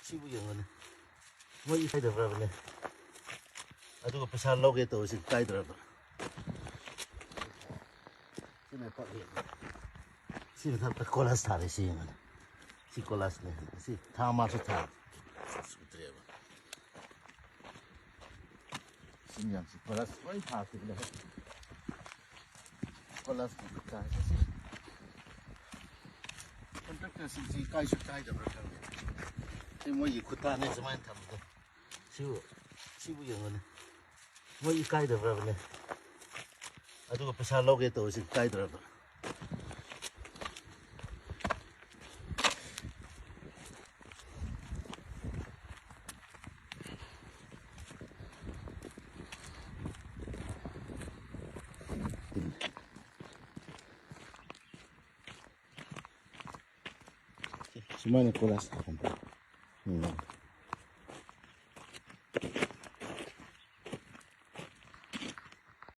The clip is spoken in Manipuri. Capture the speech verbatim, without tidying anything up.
ꯁꯤꯕꯨ ꯌꯦꯡꯉꯨꯅꯦ, ꯃꯣꯏ ꯏꯀꯥꯏꯗꯕ꯭ꯔꯕꯅꯦ? ꯑꯗꯨꯒ ꯄꯩꯁꯥ ꯂꯧꯒꯦ ꯇꯧꯔꯤꯁꯤ ꯏꯀꯥꯏꯗ꯭ꯔꯕ? ꯁꯤ ꯂꯩꯄꯥꯛ ꯌꯦꯡꯉꯨ꯫ ꯁꯤ ꯃꯊꯛꯇ ꯀꯣꯂꯥꯁ ꯊꯥꯔꯦ, ꯁꯤ ꯌꯦꯡꯉꯨꯅꯦ꯫ ꯁꯤ ꯀꯣꯂꯥꯁꯅꯦ꯫ ꯁꯤ ꯊꯥ ꯑꯃꯁꯨ ꯊꯥ ꯁꯨꯗ꯭ꯔꯦꯕ꯫ ꯁꯤ ꯃꯌꯥꯝꯁꯤ ꯀꯣꯂꯥꯁ ꯂꯣꯏ ꯊꯥꯈꯤꯕꯅꯦ꯫ ꯀꯣꯂꯥꯁ ꯊꯥꯔꯦ꯫ ꯁꯤ ꯀꯟꯇ꯭ꯔꯦꯛꯇꯔꯁꯤꯡꯁꯤ ꯏꯀꯥꯏꯁꯨ ꯏꯀꯥꯏꯗꯕ꯭ꯔꯥ ꯈꯪꯗꯦ꯫ ꯁꯤ ꯃꯣꯏꯒꯤ ꯈꯨꯠꯇꯥꯅꯦ ꯁꯨꯃꯥꯏꯅ ꯊꯝꯕꯗꯣ꯫ ꯁꯤꯕꯨ, ꯁꯤꯕꯨ ꯌꯦꯡꯉꯨꯅꯦ꯫ ꯃꯣꯏ ꯏꯀꯥꯏꯗꯕ꯭ꯔꯕꯅꯦ? ꯑꯗꯨꯒ ꯄꯩꯁꯥ ꯂꯧꯒꯦ ꯇꯧꯔꯤꯁꯤ ꯏꯀꯥꯏꯗ꯭ꯔꯕ? ꯁꯨꯃꯥꯏꯅ ꯀꯣꯂꯥꯁ ꯊꯥꯐꯝ꯫